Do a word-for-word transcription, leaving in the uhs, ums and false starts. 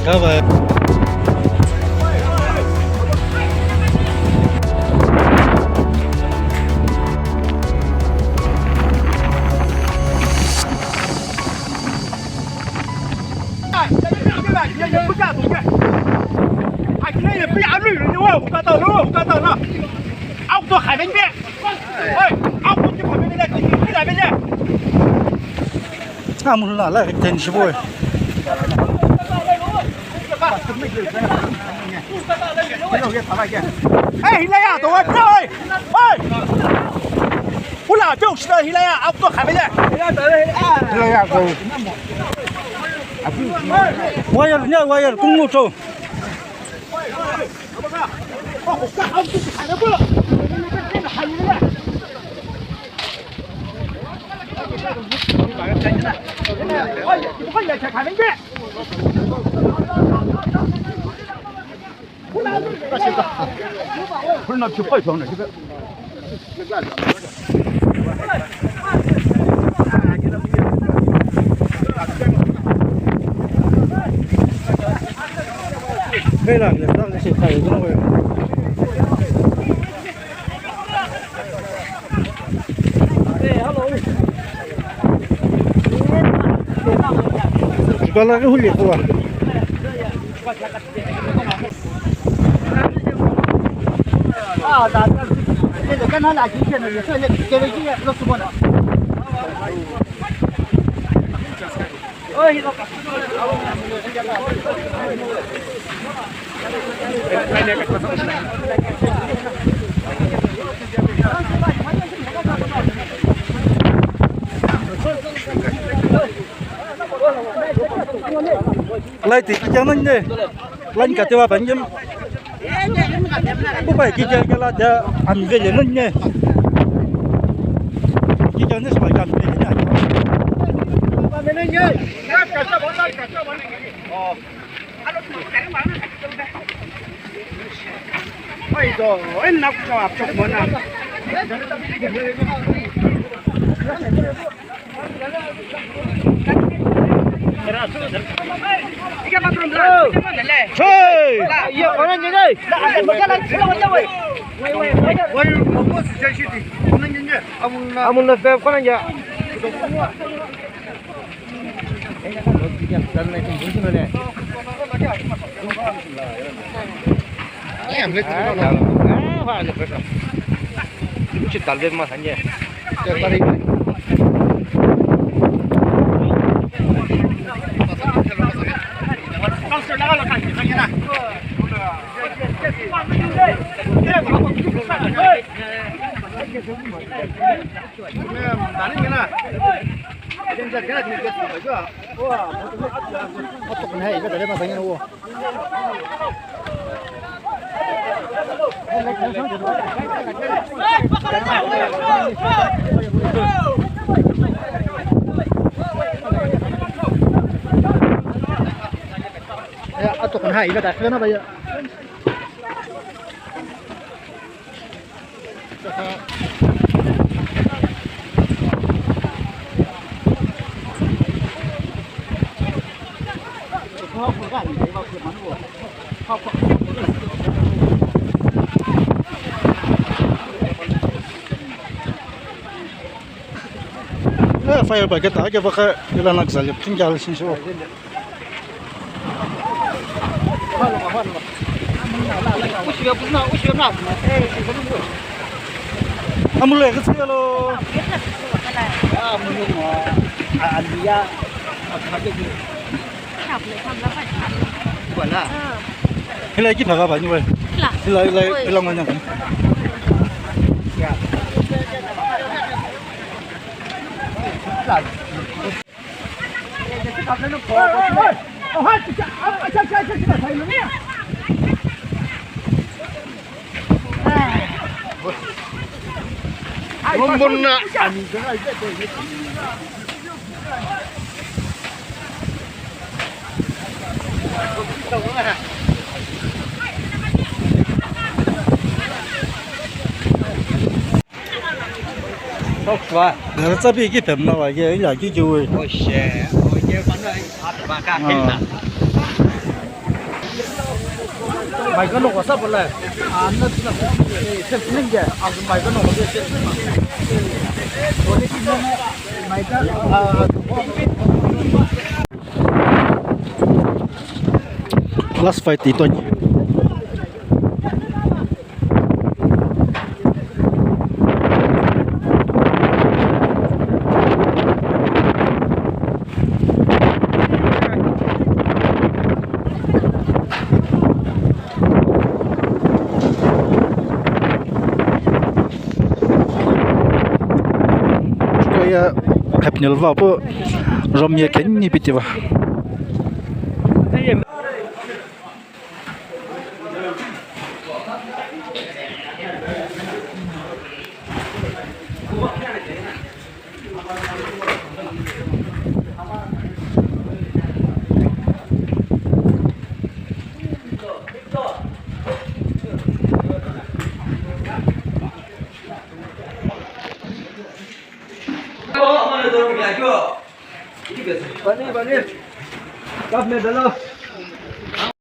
Ka ba. Amuluna la ten shiboi. Ei, hilaya, to wa, oi. Oi. Ula, to shida hilaya, akto khamile. Hilaya, to. Wire, nya wire, kungu to. Juka laghi huli kuwa. Light ki kya nang ne? Line ka tewa ban yem. Bubai ki kya kya la da am vele nang ne? Ki kya ne swa ka am vele ne? Ai do, ai na ku ka apchok mona. Hey! Amun na fam kona ya. Atoku na ina ta khana ba ya. Eh, fire brigade ta ke baka ila nak zalip tinggal sin so. Amulo ya kutsi lo. Amulo ma aliya. Wala. Hila ki phaga ba ni wai. Hila. Hila, hila, hila nganya. Gari tsapi ki pemna wa ke, ila ki ki we. Oh, shit. Oh, ke pa na, apa ka, ah, pemna. Last fight itoni. Kaya hapnel va po rom ye kenni pitiva.